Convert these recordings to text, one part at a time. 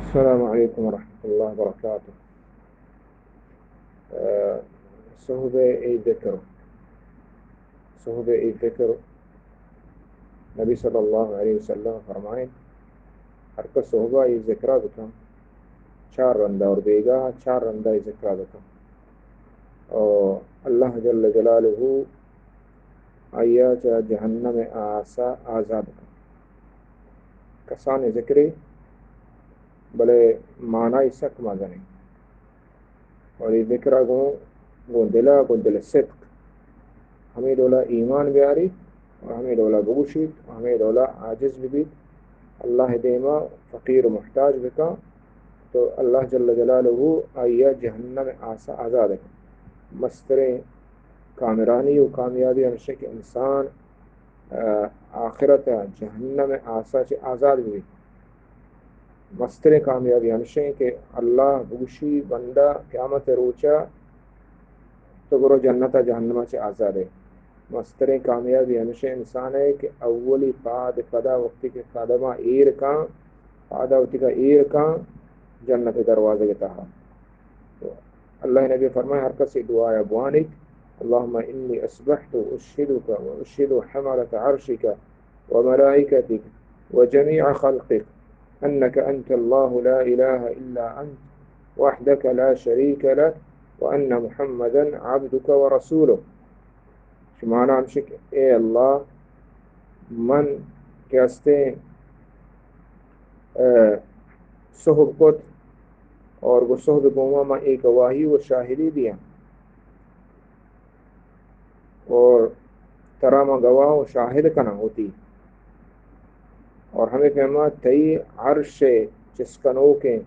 السلام علیکم ورحمۃ اللہ وبرکاتہ۔ آ، صحب ءِ ذکر، صحب ءِ ذکر، نبی صلی اللہ علیہ وسلم فرمائیں، ہر کس صحب ءِ ذکر ءَ بکن، چار رندا اور بیگاہ چار رندا ذکر ءَ بکن، اور اللہ جل جلالہ آئی ءَ چہ جہنم ءِ آس ءَ آزاد کن۔ کسانیں ذکرے، بلے معنی سک مزنیں۔ اور اے ذکر ءَ گوں، گوں دل ءَ، گوں دل ءِ صدق، ہمے ڈول ءَ ایمان بیاریت اور ہمے ڈول ءَ بگوشیت، ہمے ڈول ءَ عاجز ببیت، اللہ ءِ دیم ءَ فقیر و محتاج بکن، تو اللہ جل جلالہ آئی ءَ جہنم ءِ آس ءَ آزاد کن۔ مستریں کامرانی و کامیابی ہمیش کہ انسان، آ، آخرت ءَ جہنم ءِ آس ءَ چہ آزاد ببیت۔ مستریں کامیابی ہمیش اِنت کہ اللہ بگوشی، بندہ، قیامت ءِ روچ ءَ تو برو جنت ءَ جہنم ءَ چہ آزاد ئے۔ مستریں کامیابی ہمیش اِنت انسان ءِ کہ اولی پاد پدا وقتی کہ قدم ءَ ایر کن، پاد ءَ وتی کہ ایر کن جنت ءِ دروازگ ءِ تہا۔ تو اللہ ءِ نبی فرمائے، ہر کسے دعا ءَ بوانیت، اللهم إني أصبحت أشهدك وأشهد حملة عرشك وملائكتك وجميع خلقك أنك أنت الله لا إله إلا أنت وحدك لا شريك لك وأن محمدا عبدك ورسولك۔ شمانا ہمیش کہ اے اللہ، من کہ ہستیں، آ، صحب کت اور گوں صحب ءِ گوما من اے گواہی و شاہدی دیاں اور ترا من گواہ و شاہد کناں وتی۔ اور ہمے پیما تئی عرش ءِ چست کنوکیں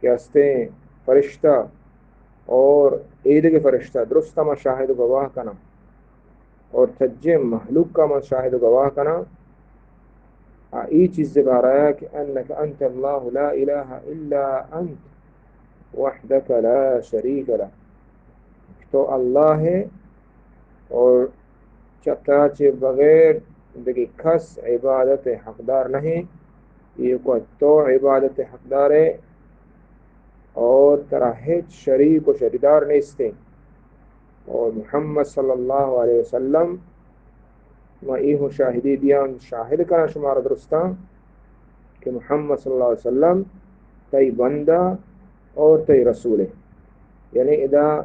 کہ ہستیں فرشتہ اور ایدگہ فرشتہ درستاں من شاہد و گواہ کناں اور سجیں مہلوک ءَ من شاہد و گواہ کناں آ اے چیز ءِ بارہ ءَ کہ أنك أنت الله لا إله إلا أنت وحدك لا شريك لك، تو اللہ ئے اور چہ ترا چہ بغیر دگہ کس عبادت ءِ حقدار نہ اِنت، ایوک ءَ تو عبادت ءِ حقدار ئے اور ترا ہچ شریک و شریدار نیست اِنت۔ اور محمد صلی اللہ علیہ وسلم، ما اے ہوں شاہدی دیاں، شاہد کناں شمارا درستاں کہ محمد صلی اللہ علیہ وسلم تئی بندہ اور تئی رسول ئے۔ یعنی ادا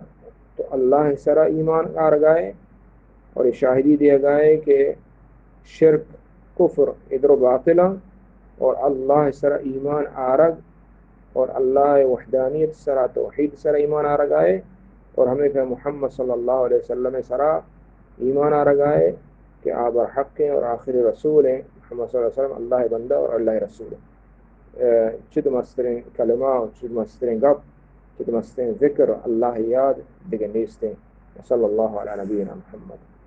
تو اللہ ءِ سرا ایمان آرگا ئے اور اے شاہدی دیگا ئے کہ شرک، کفر، ادر و باطلاں اور اللہ ءِ سرا ایمان آرگ اور اللہ ءِ وحدانیت سرا، توحید سرا ایمان آرگا ئے اور ہمے کہ محمد صلی اللہ علیہ وسلم ءِ سرا ایمان آرگا ئے کہ آ برحق اِنت اور آخری رسول اِنت۔ محمد صلی اللہ علیہ وسلم اللہ ءِ بندہ اور اللہ ءِ رسول اِنت۔ اے، چد مستریں کلمہ، چد مستریں گپ، چد مستریں ذکر، اللہ ءِ یاد دگہ نیست اِنت۔ صلی اللہ علی نبینا محمد۔